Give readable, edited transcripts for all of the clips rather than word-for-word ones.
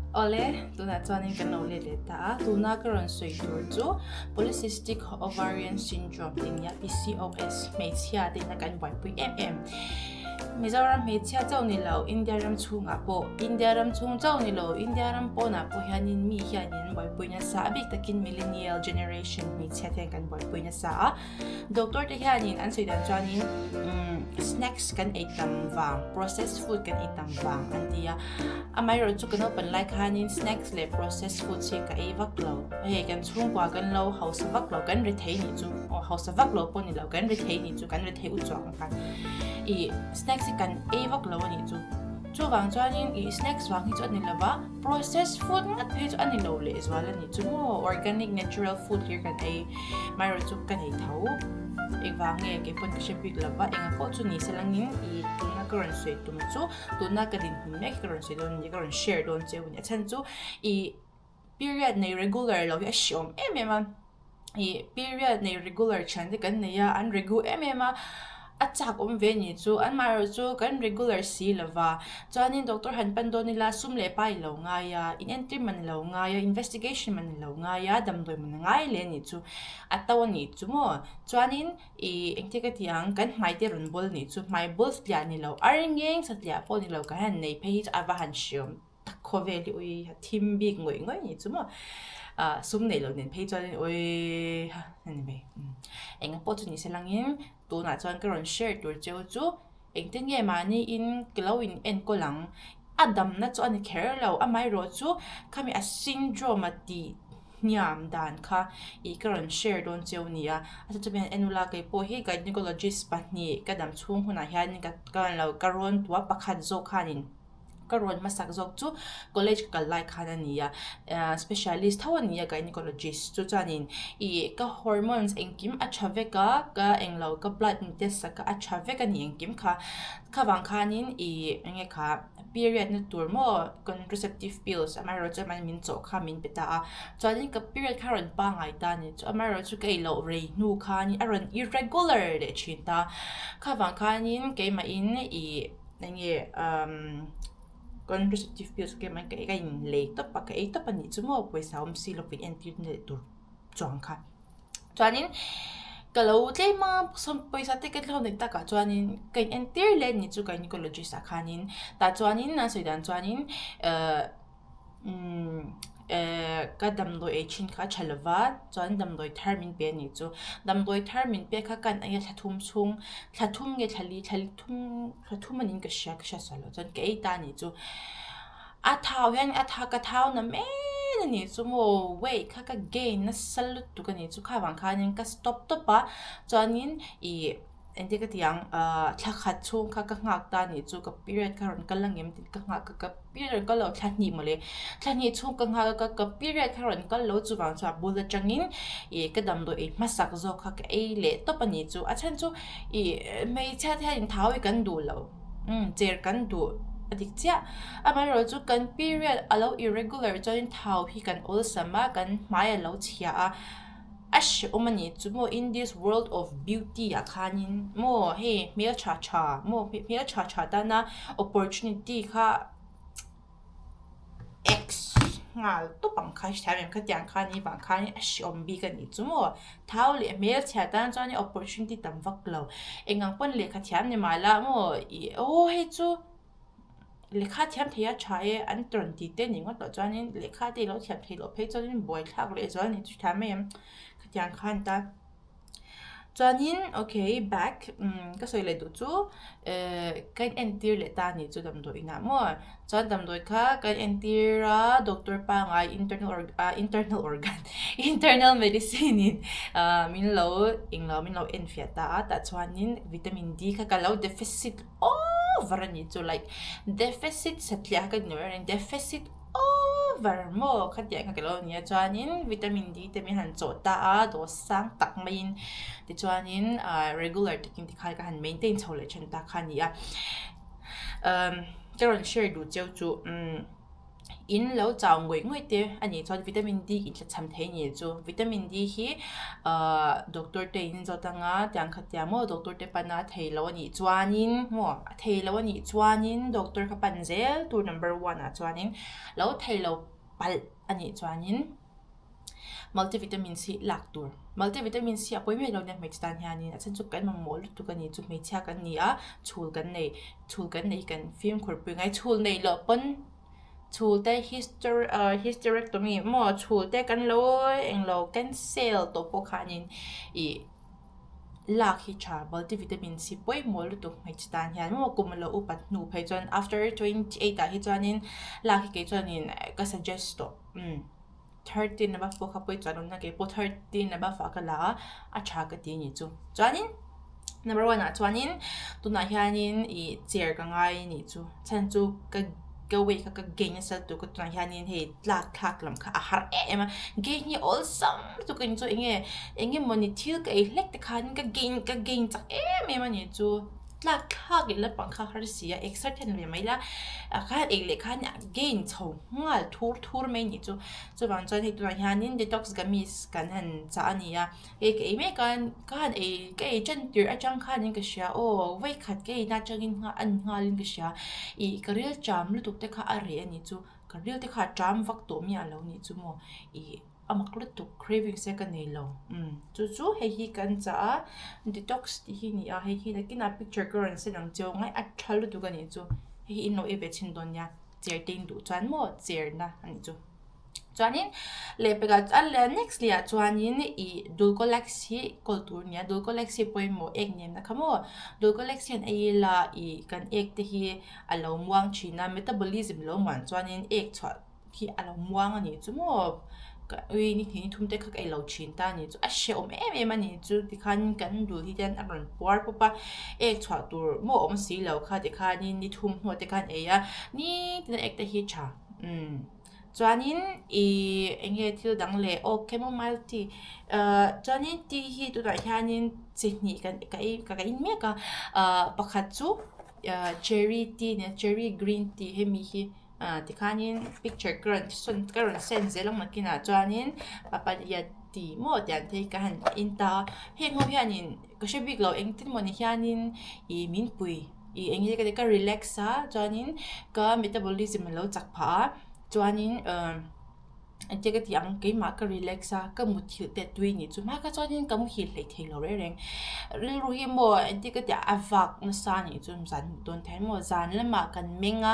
Awle, tunah chuanin kan lo let leh ta a, tuna ka rawn sawi tur chu Polycystic Ovarian Syndrome tih nia PCOS hmeichhia te ina kan buaipui em em. Mizoram hmeichhia chauh ni lo, India ram chhungah pawh, India ram chhung chauh ni lo, India ram pawnah pawh hianin mi hianin buaipui nasa a bik takin millennial generation hmeichhia te hian kan buaipui nasa a. Doctor te hianin an sawi dan chuanin snacks kan ei tam vang, processed food kan ei tam vang an ti a. Amaherawh chu ka naupan lai khanin snacks leh processed food hi ka ei vak lo. Hei kan chhungkua kan lo hausa vak lo, kan rethei nih chu, aw hausa vak lo pawh ni lo, kan rethei nih chu, kan rethei u chuang ang khan. Ih snacks hi kan ei vak lo a nih chu. Chuvang chuanin ih snacks vang hi chu a ni lo va. Processed food ngat phei chu a ni lo lehzual a ni chu maw? Organic natural food hlir kan ei amaherawh chu ka nei tho. Engvang nge kei pawn ka hre bik lo va, enga pawh chu ni se langin ih tuna ka rawn sawi tum chu tuna ka dinhmun mek hi ka rawn sawi dawn a ni, ka rawn share dawn cheu a ni. A chhan chu ih period nei regular lo hi a hreawm em em a. Ih period nei regular thian te kan nei a an regu em em a a chak awm ve ni chu an maherawh chu kan regular si lova chuanin doctor han pan dawn ila sum leh pa i lo ngai a in entir man i lo ngai a investigation man i lo ngai a damdawi man a ngai leh a nih chu a to a nih chu maw chuanin ih engtia ka tih ang kan hmai te rawn bawl a nih chu hmai bawl satliah a ni lo ar ngeng satliah pawh a ni lo kan han nei phei hi chu a va han hreawm. Tak khawvel hi ui a thim bik ngawih ngawih ni chu maw ah sum neih loh nen phei chuanin ui ha a ni mai eng pawh chu ni se langin tunah chuan ka rawn share tur cheu chu engtin nge mahni in ka lo in enkawl ang a damna chu a ni kher lo amaherawh chu khami a syndrome a tih hniam dan kha ih ka rawn share dawn cheu a ni a a chu chumian en ula keipawh hi gynecologist pahnih ka dam chhung hunah hian ka ka lo ka rawn tua pakhat zawk khanin. Ka rawn hmasak zawk chu college ka kal lai khan a ni a, specialist tho a ni a gynecologist chu chuanin ih ka hormones engkim a tha vek a, ka englo ka blood in test sak a a tha vek a ni engkim kha, khavang khanin ih eng nge kha period na tur maw contraceptive pills amaherawhchu chuan mahni min chawh kha min pe ta a, chuanin ka period kha a rawn pangngai ta a ni chu amaherawhchu ka ei loh rei hnu khanin a rawn irregular leh thin ta, khavang khanin keimahin ih. Eng nge umm contraceptive pills ka ka ka in lei tawp a ka ei tawp a nih chu maw pawisa awm si lovin entir leh tur chuang kha chuanin ka lo tlem a sawm pawisa te ka thlawh neih takah chuanin ka in entir leh a nih chu gynecologist ah khanin tah chuanin an sawi dan chuanin ehh. Umm eh ka damdawi ei thin kha a tha lova chuan damdawi thar min pe a nih chu damdawi thar min pek kha kan ei a thla thum chhung thla thum nge thla li thla li thum thla thum a niin ka hria ka hria sual loh chuan ka ei ta a nih chu a thau hian a tha ka thau na men a nih chu maw weight kha ka gain nasa lutuk a nih chu kha vang khanin ka stop tawp a chuanin ih. Engtin ka ti ang ahh thla khat chhung kha ka nghak ta anih chu ka period kha rawn kal ang em tih ka nghak a ka period rawn kal lo thla hnih mawle thla hnih chhung ka nghak a ka ka period kha rawn kal lo chuvang chuan a bul atangin ih ka damdawi ei hmasak zawk kha ka ei leh tawp anih chu a chhan chu ih hmeichhia te hian inthau hi kan duh lo umm cher kan duh a dik chiah amaherawh chu kan period a lo irregular chuan thau hi kan awlsam a kan hmai a lo chhia a. A hrehawm a nih chu maw in this world of beauty ah khanin maw hei hmeltha tha maw hmeltha tha tana opportunity kha x nghal tawp ang kha hrethiam em khatiang khan i vang khanin a hrehawm bik a nih chu maw thau leh hmelchhia tan chuan opportunity tam vak lo engang pawn lehkha thiam ni mah la maw ih aw hei chu. Lehkha thiam thei a tha e an rawn ti te ni ngawt loh chuanin lehkha te i lo thiam theih loh phei chuanin buai thlak leh zual a ni chu thiam mai em khatiang khan ta chuanin okay back umm ka sawi leh duh chu ehh ka in entir leh ta a ni chu damdawi inah maw chuan damdawi kha ka in entir a doctor pangngai internal org ah internal organ internal medicine in ah min lo englo min lo enfiah ta a tah chuanin vitamin D kha ka lo deficit. Over a nih chu like deficit satliah ka ni reng deficit over maw khatiang kha ka lo nia chuanin vitamin D te min han chawh ta a dose sang tak maiin tichuanin ah regular takin tikhan ka han maintain chho leh then ta kha a ni a umm ka rawn share duh cheu chu umm. In lo chau ngawih ngawih te a nih chuan vitamin D in tlachham thei a nih chu. Vitamin D hi ahh doctor te in zawt anga tiang kha tia maw doctor te pana a thei lo a nih chuanin maw a thei lo a nih chuanin doctor kha pan zel tur number one ah chuanin lo thei lo palh a nih chuanin. Multivitamins hi lak tur multivitamins hi a pawi miah lo nia hmeichhe tan hianin a chhan chu kan mamawh lutuk a ni chu hmeichhia kan ni a chhul kan nei chhul kan nei hi kan fimkhur pui ngai chhul neih loh pawn chhul te hister ah hysterectomy maw chhul te kan lo englo cancel tawh pawh khanin ih lak hi tha multivitamins hi pawimawh lutuk hmeichhe tan hian maw kum a lo upat hnu phei chuan after 28 ah hi chuanin lak hi kei chuanin ka suggest tawh umm. 13 above pawh kha pawi chuan awmna kei pawh 13 above ah ka la a, a tha ka ti a nih chu. Chuanin number one ah chuanin tunah hianin ih chair ka ngai a nih chu. Chhan chu ka ka weight kha ka gain nasa lutuk a tunah hianin hei tlak thlak lam kha a har em em a, gain hi awlsam lutuk a ni chu enge eng emawni thil ka ei hlek te khanin ka gain ka gain chak em em a nih chu. Tlak thlak leh lampang kha har si a, exer then ve mai la ah khan ei leh khan gain chho nghal thur thur mai nih chu. Chuvang chuan hei tunah hianin detox gummies kan han chah a ni a, hei ka ei mek a ka han ei ka ei tan tirh atang khanin ka hria aw vawikhat ka ei na atangin a ni nghalin ka hria ih ka ril ṭam lutuk te kha a reh a nih chu ka ril te kha a ṭam vak tawh miah lo nih chu maw ih. A mak lutuk cravings te ka nei lo umm chu chu hei hi kan chah a detox tih hi a ni a hei hi nakinah picture ka rawn send ang chiu ngai a tha lutuk a nih chu hei hi in lo ei ve chhin dawn nia chair te in duh chuan maw chair na a nih chu chuanin lehpekah chuan leh next leh ah chuanin ih dulcolax hi kawl tur a ni a dulcolax hi pawimawh ek nen na kha maw dulcolax hian ei ila ih kan ek te hi a lo muang thin a metabolism lo muan chuanin ek chhuah. Khi a lo muang a nih chu maw ka ui ni hnih ni thum te kha ka ei lo thin ta a nih chu a hrehawm em em a nih chu tikhan kan dul hi hian a rawn puar pawp a ek chhuah tur maw awm si lo kha tikhanin ni thum hnuah te khan ei a nitin a ek te hi tha umm chuanin ihh eng nge thil dang leh aw chamomile tea ahh chuanin tea hi tunah hianin chi hnih kan ka ei ka in mek a ahh pakhat chu ahh cherry tea nia cherry green tea hemi hi. Ah tikhanin picture ka rawn sawn ka rawn send zel ang nakinah chuanin papaya tih maw tih ang te hi ka han en ta a heng ho hianin ka hre bik lo engtin mawni hianin ih min pui ih eng nge ka ti ka relax a chuanin ka metabolism a lo chak phah a chuanin ah. Engtia ka tih ang keimah ka relax a ka muthilh te tui nih chu hma kha chuanin ka muhil hleih thei lo reng reng rilru hi maw engtia ka tih a vak nasa nih chu zan hmuh dawn thei maw zan lamah kan meng a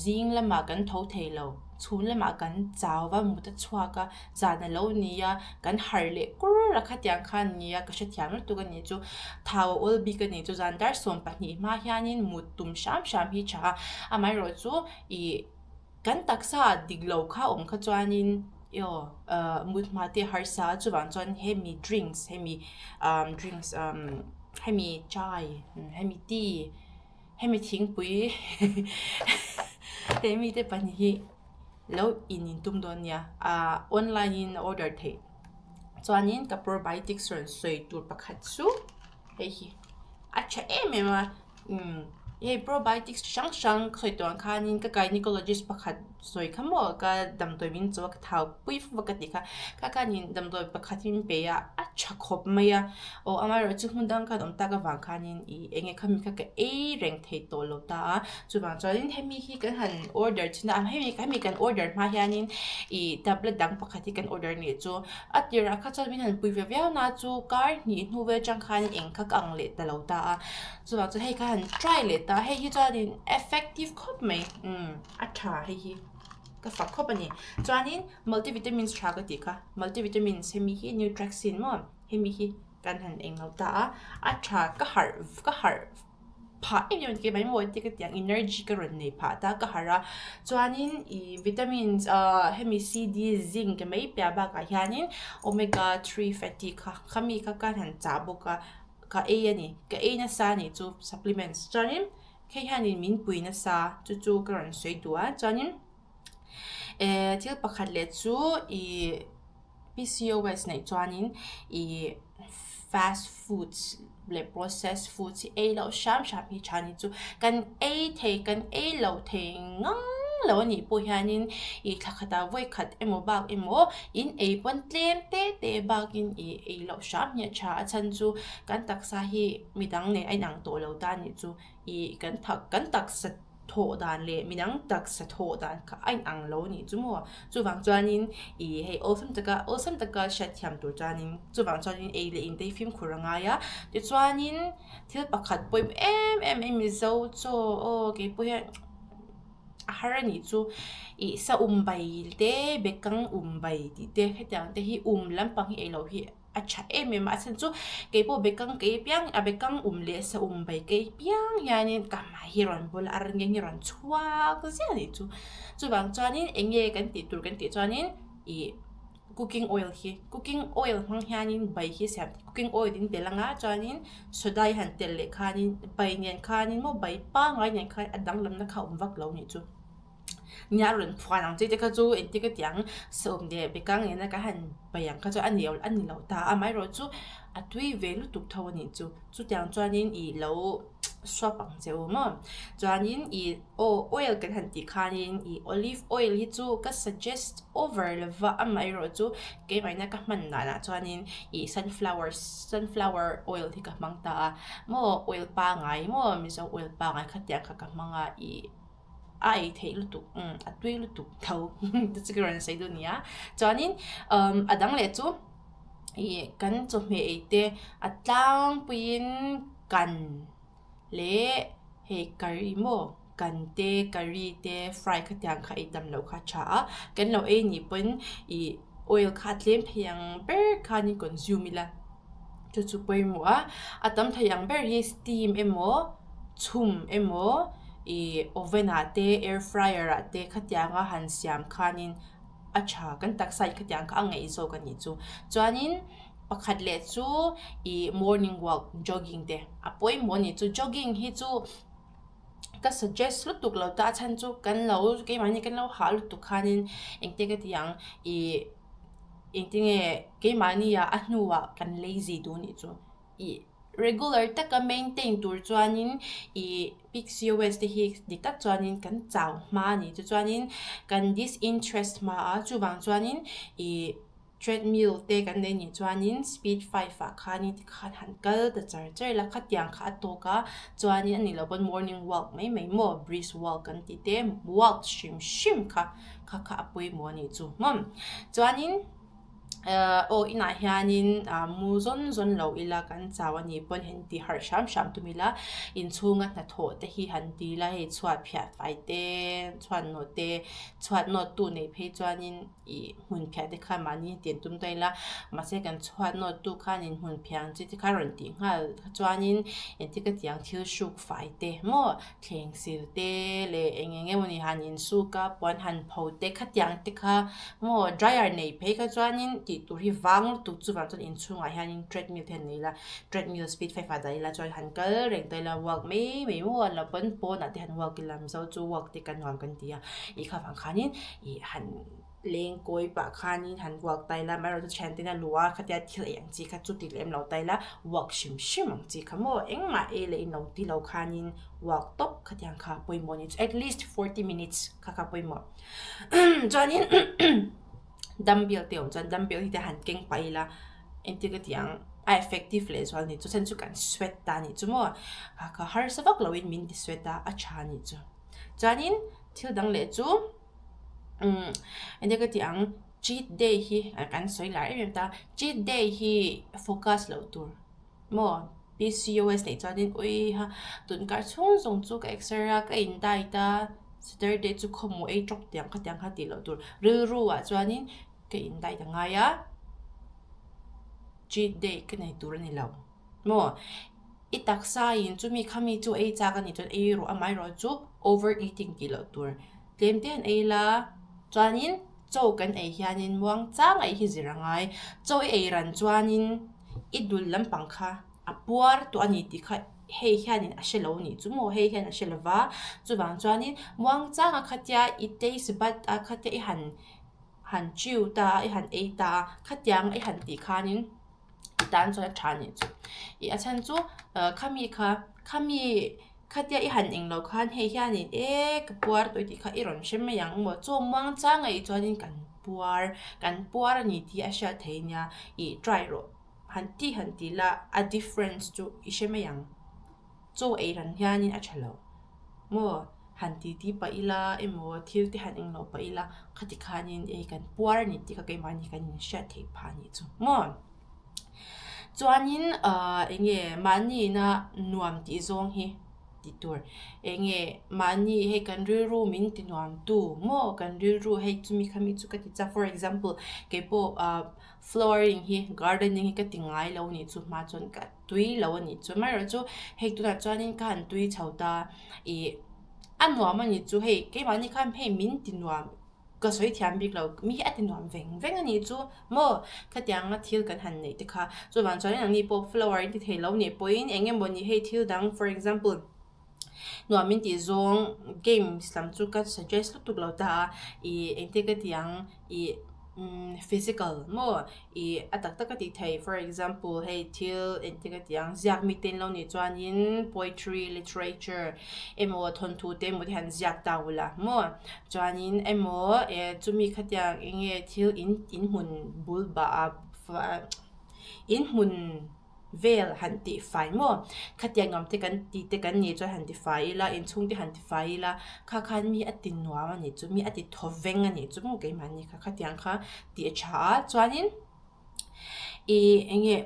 zing lamah kan tho thei lo chhun lamah kan chau va mut a chhuak a zan a lo ni a kan harh leh kur a khatiang khan ni a ka hrethiam lutuk a nih chu thau a awl bik a nih chu zan dar 12 hma hianin mut tum hram hram hi tha a amaherawhchu ih. Kan taksa dik lo kha awm kha chuanin aw mut hma te harsa a chuvang chuan hemi drinks hemi umm drinks umm hemi chai hemi tea hemi thingpui hemi te 2 hi lo in in tum dawn nia ah online in a order theih chuanin ka probiotics rawn sawi tur pakhat chu hei hi a tha em em a. Umm hei probiotics chi hrang hrang ka sawi tawh ang khanin ka gynecologist pakhat sawi kha maw ka damdawi min chaw a ka thau pui fawk a ka tih kha kha khanin damdawi pakhat hi min pe a a tha khawp mai a aw amaherawhchu hmun dang khan awm tak avang khanin ih eng nge khami kha ka ei reng thei tawh lo ta a chuvang chuanin hemi hi kan han order chin a hemi hemi kan order hma hianin ih tablet dang pakhat hi kan order nih chu a tirah kha chuan min han pui ve viau na chu kar hnih hnu vel atang khanin eng kha ka ang leh ta lo ta a. Chuvang chu hei kha han try leh ta, hei hi chuanin effective khawp mai umm a tha hei hi ka fak khawp a ni. Chuanin multivitamins tha ka tih kha multivitamins hemi hi nutraxin maw hemi hi kan han eng lo ta a, a tha ka harh ka harh phah em em a ni ke mai maw te ka ti ang energy ka rawn nei phah ta ka harh a chuanin ih vitamins ah hemi c d zinc mai piah bakah hianin omega 3 fatty kha khami kha ka han chah bawk a. Ka ei a ni, ka ei nasa a nih chu supplements chuanin hei hianin min pui nasa chu chu ka rawn sawi duh a chuanin eh thil pakhat leh chu ih PCOS neih chuanin ih fast foods leh processed foods hi ei loh hram hram hi tha a ni chu kan ei thei kan ei loh thei ngang. lo a nih pawh hianin ih thla khatah vawi khat emaw bak emaw in ei pawn tlem te te bakin ih ei loh hram hi a tha a chhan chu kan taksa hi midang nen a inang tawh lo ta a nih chu ih kan thak kan taksa thawh dan leh midang taksa thawh dan kha a inang lo a nih chu maw chuvang chuanin ih hei awlsam taka awlsam taka hriatthiam tur chuanin chuvang chuanin ei leh in te hi fimkhur a ngai a tichuanin. Thil pakhat pawimawh em em mai Mizo chaw aw keipawh hian a har a nih chu ih sa um bai te bekang um bai tih te hetiang te hi um lampang hi ei loh hi a tha em em a a chhan chu keipawh bekang ka ei piang a bekang um leh sa um bai ka ei piang hianin ka hmai hi rawn bula a reng hi rawn chhuak ziah a nih chu chuvang chuanin eng nge kan tih tur kan tih chuanin ih. Cooking oil hi cooking oil hmang hianin bai hi siam cooking oil in telh anga chuanin soda hi han telh leh khanin bai nen khanin maw bai pangngai nen khan a danglamna kha a awm vak lo nih chu nia a rawn phuan ang chi te kha chu engtin ka ti ang sawm leh bekang nena ka han bai ang kha chu a ni a ni lo ta a amaherawhchu a tui ve lutuk tho a nih chu chutiang chuanin ih lo swap ang che u maw chuanin ih aw oil kan han tih khanin ih olive oil hi chu ka suggest over lova amaherawhchu keimahna ka hman danah chuanin ih sunflower sunflower oil hi ka hmang ta a maw oil pangai maw mizo oil pangai khatiang kha ka hmang a ih a ei theih lutuk umm a tui lutuk tho te chu ka rawn sawi duh a ni a chuanin umm a dang leh chu ih kan chawhmeh ei te a tlangpuiin kan leh hei curry maw kan te curry te fry khatiang kha ei tam loh kha a tha a kan lo ei nih pawn ih oil kha a tlem thei ang ber khanin consume ila chu chu pawimawh a a tam thei ang ber hi steam emaw chhum emaw ih oven ah te air fryer ah te khatianga han siam khanin a tha kan taksa in khatiang kha a ngaih zawk a nih chu chuanin pakhat leh chu ih morning walk jogging te a pawimawh a ni chu jogging hi chu ka suggest lutuk lo ta a chhan chu kan lo keimahni kan lo hah lutuk khanin engte ka ti ang ih engtinge keimahni ah a hnuah kan lazy duh a nih chu ih regular taka maintain tur chuanin ih P_C_O_S te hi dik tak chuanin kan chau hma a ni chu chuanin kan disinterest hma a chuvang chuanin ih treadmill te kan nei nih chuanin speed five ah khanin tikhan han kal ta char char ila khatiang kha a tawk a chuanin a nih loh pawn morning walk mai mai maw brisk walk kan tih te walk hrim hrim kha kha kha a pawimawh a nih chu hmawm chuanin. Aw inah hianin mu zawn zawn lo ila kan chau a nih pawn han ti harh hram hram tum ila inchhunga hnathawh te hi han ti ila hei chhuat phiah fai te chhuat nawh te chhuat nawt tu neih phei chuanin ih hmun phiah te kha mahni hi tian tum ta ila mahse kan chhuat nawt tu khanin hmun phiah ang chi te kha rawn tih nghal chuanin engtik a tiang thil hruk fai te maw thleng sil te leh eng eng emawni han insuk a puan han pho te khatiang te kha maw dryer nei phei kha chuanin tih tur hi vang lutuk chuvang chuan inchhungah hianin treadmill te han nei ila treadmill speed five ah dah ila chuan han kal reng ta ila walk mai mai maw a la pawn pawnah te han walk ila mizo chu walk te kan nuam kan ti a ih kha vang khanin ih han. Leng kawi pah khanin han walk ta ila amaherawhchu thian ten a luh a khatia thil ei ang chi kha chu ti lem lo ta ila walk hrim hrim ang chi kha maw engmah ei leh in lo ti lo khanin walk tawp khatiang kha pawimawh a ni chu at least 40 minutes kha kha pawimawh chuanin dumbbell te awm chuan dumbbell hi te han keng pah ila engtin ka tih ang a effective leh zual a ni chu chhan chu kan sweat ta a nih chu maw kha kha harsa vak loin min ti sweat a a tha a nih chu chuanin thil dang leh chu. Umm enge ka tih ang cheat day hi kan sawi lar em em ta cheat day hi focus loh tur maw P_C_O_S neih chuanin ui ha tunkar chhung zawng chu ka exer a ka in diet a saturday chu khawmawh ei tawk tiang khatiang kha tih loh tur rilru ah chuanin ka in diet a ngai a cheat day ka nei tur a ni lo. Maw? I taksa in chumi khami chu ei chak a nih chuan ei rawh amaherawh chu over eating tih loh tur. Tlem te an ei la, chuanin chaw kan ei hianin muang chang a ei hi zir a ngai. Chaw i ei ran chuanin i dul lampang kha a puar tawh a ni tih kha hei hianin a hre lo a nih chu maw hei hian a hre lo va. Chuvang chuanin muang changa khatia i taste bud a khatia i han han chew ta a i han ei ta a khatiang i han tih khanin. I tan chuan a tha anih chu. Ih a chhan chu khami kha khami Khatia i han eng lo khan hei hianin e ka puar tawh i tih kha i rawn hre mai ang maw? Chaw muang chang a ih chuanin kan puar, kan puar a ni tih a hriat thei nia, ih try rawh han ti han ti la a difference chu i hre mai ang. Chaw ei ran hianin a tha lo maw? Han ti ti pah ila emaw thil te han eng lo pah ila khati khanin ei kan puar a ni tih kha keimahni kan inhriat theih phah a nih chu maw? Chuanin ahh eng nge mahni ina nuam tih zawng hi tih tur eng nge mahni hei kan rilru min ti nuam tu maw kan rilru hei chumi khami chu ka ti chak for example keipawh ahh flowering hi gardening hi ka ti ngai lo anih chu hma chuan ka tui lo anih chu amaherawhchu hei tunah chuanin ka han tui chho ta ih a nuam anih chu hei keimahni khan hei min ti nuam. Ka sawi thiam bik lo, mi hi a ti nuam veng veng a nih chu maw? Khatianga thil kan han neih te kha. Chuvang chuan engni pawh flower in ti thei lo nih pawhin eng emaw ni hei thil dang for example nuam in tih zawng games lam chu ka suggest lutuk lo ta a, ih engte ka ti ang ih physical maw Ih a tak tak a tih thei for example hei thil engtik a tih ang ziak mi te lo nih chuanin poetry literature emaw thawnthu te emaw te han ziak ta ula maw chuanin emaw eh chumi khatiang eng nge thil in inhmun bul bah a inhmun. Vel han tih fai maw? Khatiang ngam te kan ti te kan nih chuan han ti fai ila, inchhung te han ti fai ila, kha khan mi a ti nuam a nih chu, mi a ti thaw veng a nih chu maw keimahni kha khatiang kha tih a tha a. Chuanin ih eng nge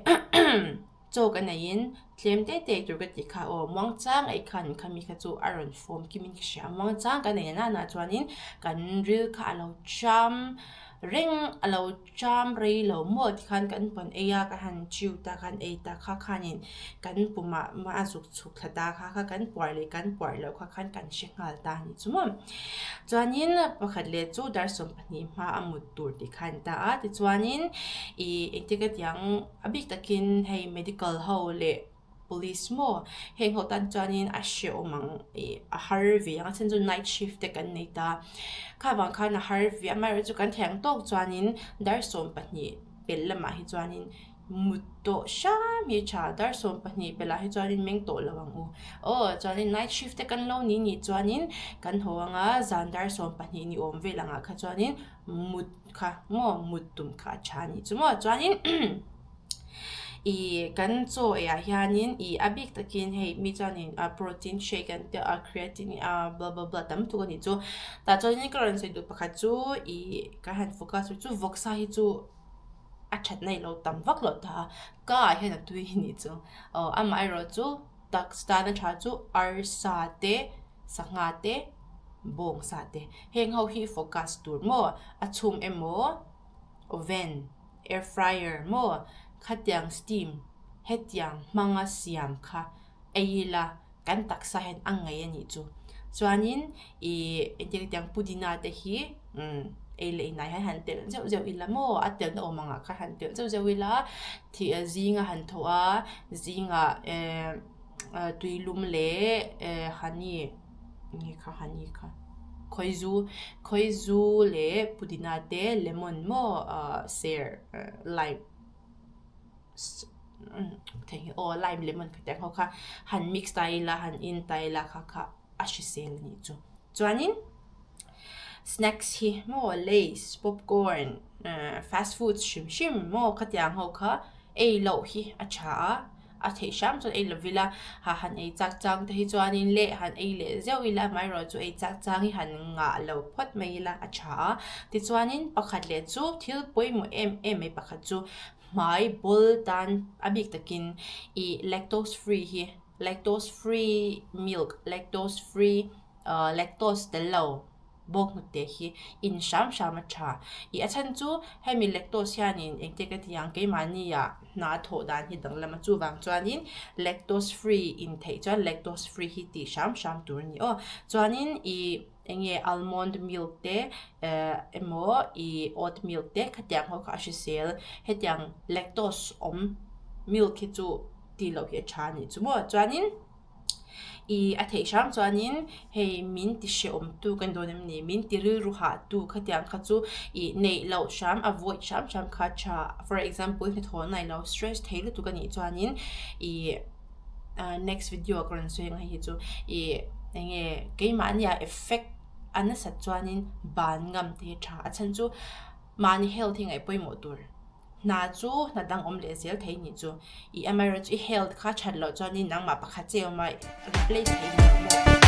chaw ka neihin tlem te te tur ka tih kha aw muangchang ei khan khami kha chu a rawn fawm kim in ka hria a, muangchang ka nei nana nana chuanin kan ril kha a lo cham reng a lo. Ṭam rei lo maw tikhan kan pawn ei a, ka han chiu ta khan ei ta kha khanin kan pumah mah a zuk chhuk thla ta kha kha kan puar leh kan puar loh kha khan kan hre nghal ta a ni chu maw. Chuanin pakhat leh chu dar 12 hma a mut tur tih kha a ni ta a, tichuanin ih engtik a tiang a bik takin hei medical ho leh Police maw? Heng ho tan chuanin a hrehawm ang ih a har ve ang a chhan chu night shift te kan nei ta. Kha vang khan a har ve a, amaherawhchu kan theih ang tawk chuanin dar 12 pelh lamah hi chuanin mut tawh hram hi a tha. Dar 12 pelh ah hi chuanin meng tawh lo ang u. Aw chuanin night shift te kan lo ni nih chuanin kan haw ang a, zan dar 12 ni awm vel angah kha chuanin mut kha maw mut tum kha a tha a nih chu maw. Chuanin. Ih kan chaw ei ah hianin ih a bik takin hei mi chuanin ah protein shake an tia a creatine ah bla bla bla tam tuk a nih chu tah chuanin ka rawn sawi duh pakhat chu ih ka han focus chu vawksa hi chu a that na ilo tam vak lo ta a ka ah hian a tui a nih chu aw amaherawhchu taksa tana tha chu arsa te sangha te bawngsa te heng ho hi focus tur maw a chhum emaw oven. Air fryer maw khatiang steam hetiang hmanga siam kha ei ila kan taksa hian a ngaih a nih chu. Chuanin ih engtiang tiang pudina te hi umm ei leh inah hian han telh zeuh zeuh ila maw a telhna awm angah khan han telh zeuh zeuh ila thih zinga han thawh a zingah ehh tuilum leh ehh honey. Nge kha honey kha khawizu khawizu leh pudina te lemon maw ah ser lime thei aw lime lemon kha tiang ho kha han mix ta ila han in ta ila kha kha a hrisel a nih chu chuanin snacks hi maw lays popcorn fast food hrim hrim maw khatiang ho kha ei loh hi a tha a. A theih hram chuan ei lo ila, ha han ei chak chang te hi chuanin leh han ei leh zeuh ila amaherawhchu ei chak chang hi han ngah lo phawt mai ila a tha a. Tichuanin pakhat leh chu thil pawimawh em em mai pakhat chu hmai bawl tan a bik takin ih lactose free hi lactose free milk lactose free ah lactose tel lo. bawk hnute hi in hram hram a tha. Ih a chhan chu hemi lactose hianin engte ka ti ang keimahni ah hna thawh dan hi danglam a chuvang chuanin lactose free in theih chuan lactose free hi tih hram hram tur a ni aw. Chuanin ih eng nge almond milk te eh emaw ih oat milk te khatiang ho kha a hrisel hetiang lactose awm milk hi chu tih loh hi a tha a nih chu maw. Chuanin. Ih a theih hram chuanin hei min ti hrehawm tu kan dawn em ni min ti rilru hah tu khatiang kha chu ih neih loh hram avoid hram hram kha a tha for example hnathawh na ilo stress thei lutuk a nih chuanin ih Next video ah ka rawn sawi ang hei hi chu ih eng nge keimahnia effect a nasat chuanin ban ngam te hi tha a chhan chu mahni health hi ngaih pawimawh tur hna chu hna dang awm leh zel thei nih chu ih amaherawhchu i health kha that loh chuanin nangmah pakhat che awm a replace thei ni lo maw.